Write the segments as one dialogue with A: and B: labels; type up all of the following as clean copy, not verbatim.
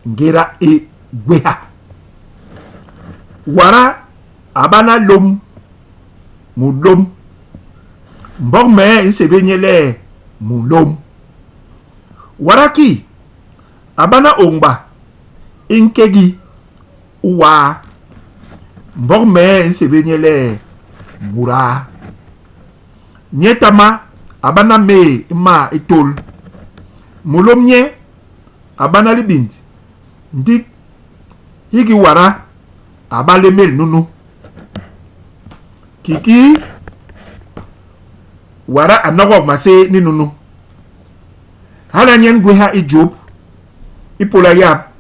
A: Ngéda i gwéha. Wada a bana lôm, munlôm. Mbok mee i nsébél nye le munlôm. Wada ki a bana ôñgba i nkegi u waa. Mbok mee i nsébél nye le mudaa. Nyetama a bana méé maa i tôl. Munlôm nye a bana libind, ndik hiki wada a ba lémél nunu. Kiki wada a nogok maséé ni nunu, hala nyen gwéha i jôp ipôla yap,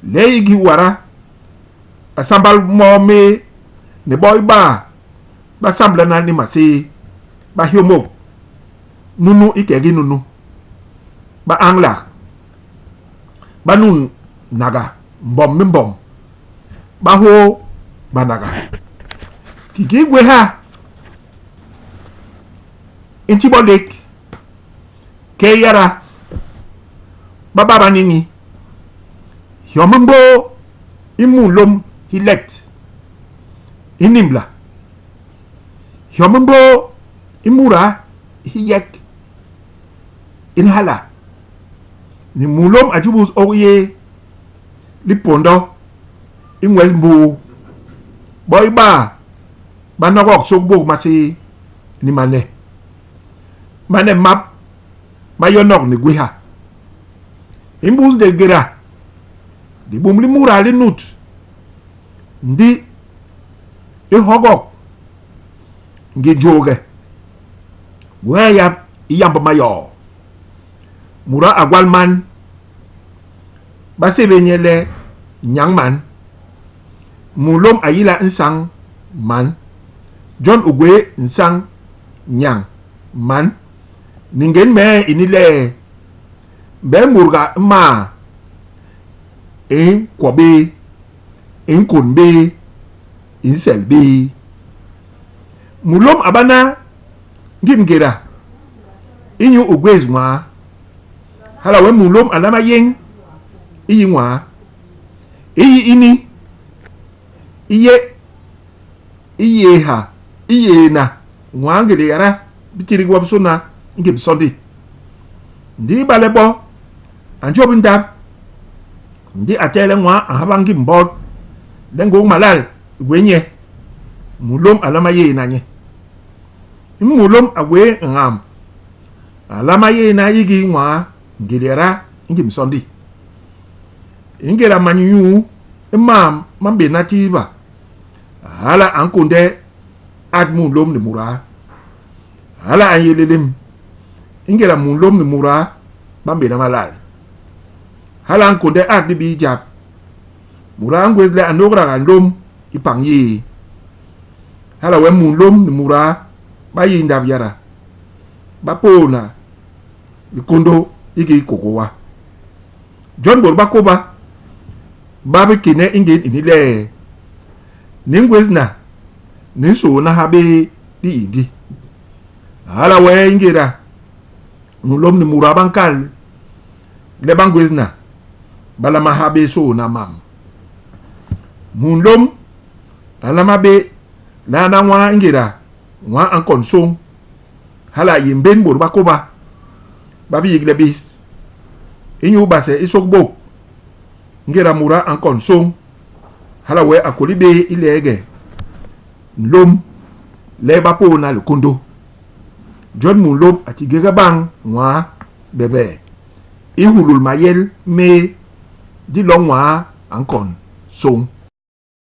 A: le hiki wada a sambal moo méé ni bo ibaa ba samblana ni maséé, ba hiômôk nunu i kegi nunu, ba añlak, ba nunnaga mbom ni mbom, ba hôôbanaga. Kiki gwéha i nti bo lék, kee yada, ba ba ba niñi, hyom hi mbôô i munlôm hi let, hi nimbla. Hyom hi mbôô i muda hi yek, i nhala. Ni munlôm a jubus ôk yé lipôndô i ngwés mbuu. Bo ibaa ba nogok sôkbôk maséé ni mane. Mane map ma yonok ni gwéha. I mbus ndék ngéda, libum li muda li nut, ndi li hogok ngi njôôge. Gwéha yap i yamb mayoo. Muda a gwal man, ba sébél nye le nyañ man. Munlôm a yila nsañ man. Jon u gwéé nsañ, nyañ, man. Ni ngén mee ini le, mbee murga m'maa i nkwo bé, i nkon bé, i nsel bé. Munlôm a bana ngim ngéda inyu u gwés nwaa. Hala wee munlôm a nlama yéñ i yi nwaa. I yi ini i yé i yéha, i yééna nwaa ngélé yada bitidig gwobisôna ngim sondi. Ndi ibale bo a njôp i ndap, ndi a tehe le nwaa a nhaba ngim mbot le ngôk malal i gwé nye, munlôm a nlama yééna nye. I munlôm a gwé ngam, a nlama yééna yigi nwaa ngélé yada ngim sondi. I ngéda manyuu i mam ma mbéna tihba, hala a nkônde at munlôm ni mudaa. Hala a yé nlélém i ngéda munlôm ni mudaa ba mbéna malal. Hala a nkônde at libii jap. Mudaa a ngwés le a nôgdaga nlôm ipañ yéé. Hala wee munlôm ni mudaa ba yé i ndap yada, ba pôôna likôndô hiki kôkôa. Jon bôt ba kôba ba bi kene i ngén ini le, Ni ngwésna, ni nsoona ha bé liindi. Hala wee i ngéda munlôm ni muda ba nkal le ba ngwésna, ba lama ha bé soona mam. Munlôm a nlama bé laana nwaa i ngéda nwaa a nkon sôñ. Hala a yé mbén bôt ba kôba ba bi yigle bés inyu base i sôkbôk. Ngéda muda a nkon sôñ, hala wee a kôli bé i leege nlôm le ba pôôna likôndô. Jon munlôm a tigege bañ nwaa bebee i hulul mayel méé di lo nwaa a nkon sôñ.